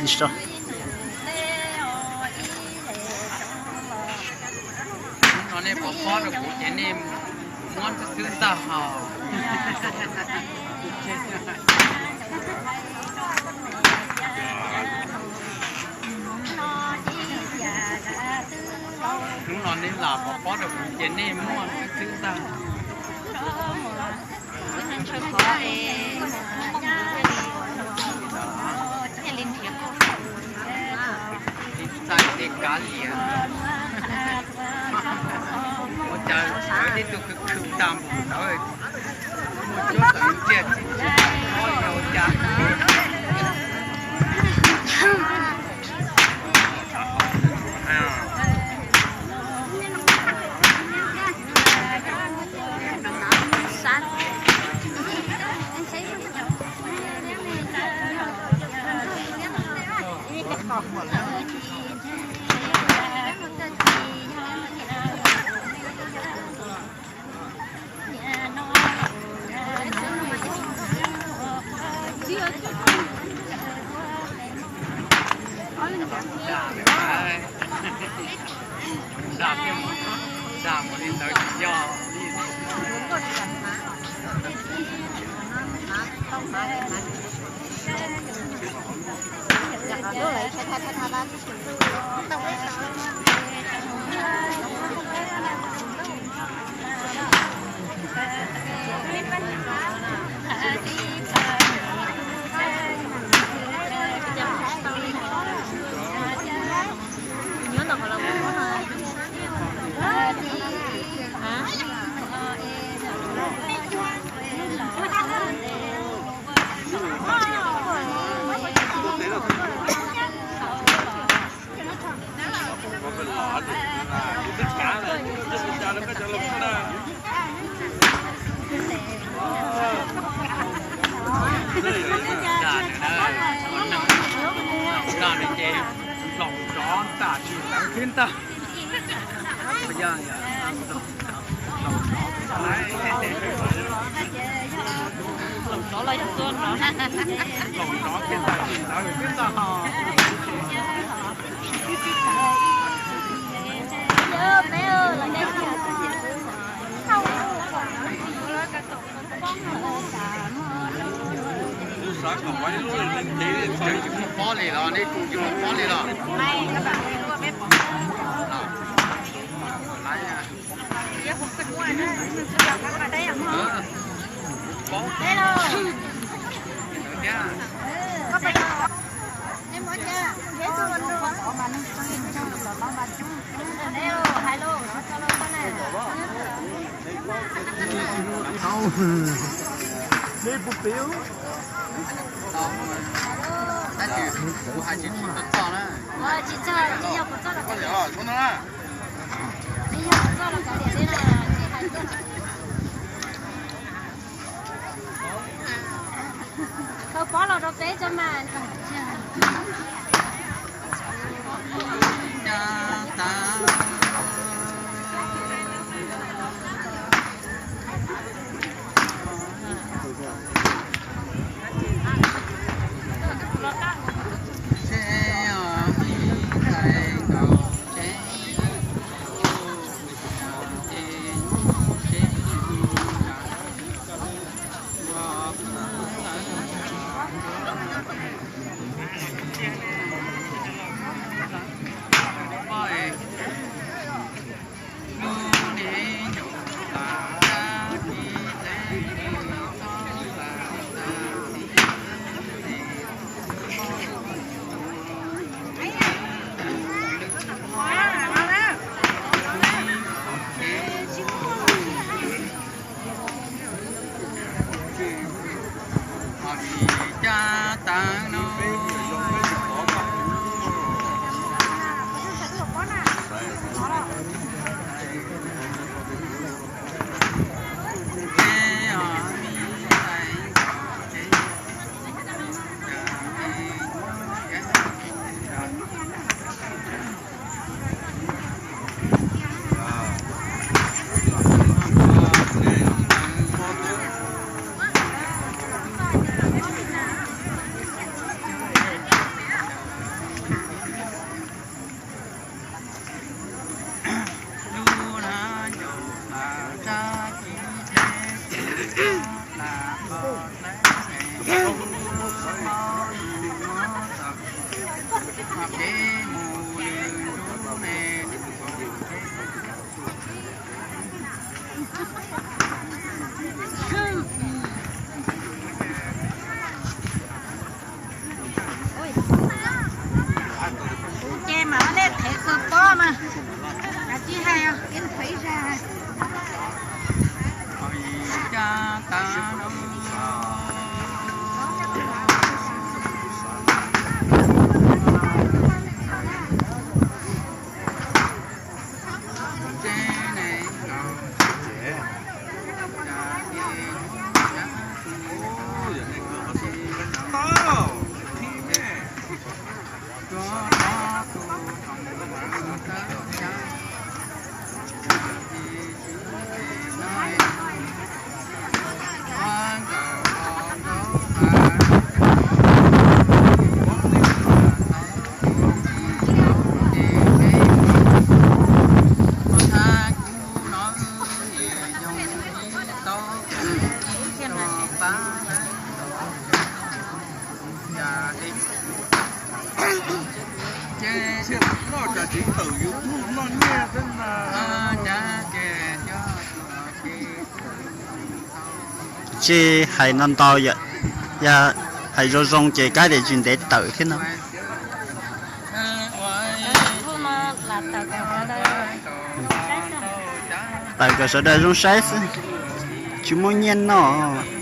Hnub no nej pov pob rau kuv ces nej muab xwb xwb ntag hos. Hnub no nej lam pov pob rau kuv ces nej muab xwb xwb ntag. Txais tej kav liam. Ua cas sawv tib tug khwv khwv tag npaum ntawd, muaj cuab tawm ntsiag txim tsis tau ua cas. Nws ces hloov zov tam sim ntawd thiab ntag. Hloov zov los yog tua nrov, hloov zov ces tam sim ntawd thiab ntag. Pob li los, nej kuj yuav pob li los. Neb puas pem? Tab sis kuv hais tsis txog na. Tsis txog, tsis yog kuv txoj los. Tsis yog kuv txoj los kav liam li na, tsis hais txog. Thawb pob los rau peb tso mas. Tsis hais no ntau yom, yog hais zoo zoo ces kab tias tsis ntev tawm thiab no. Tawm kom sawv daws zoo saib xwb, tsis muaj nyiaj noj.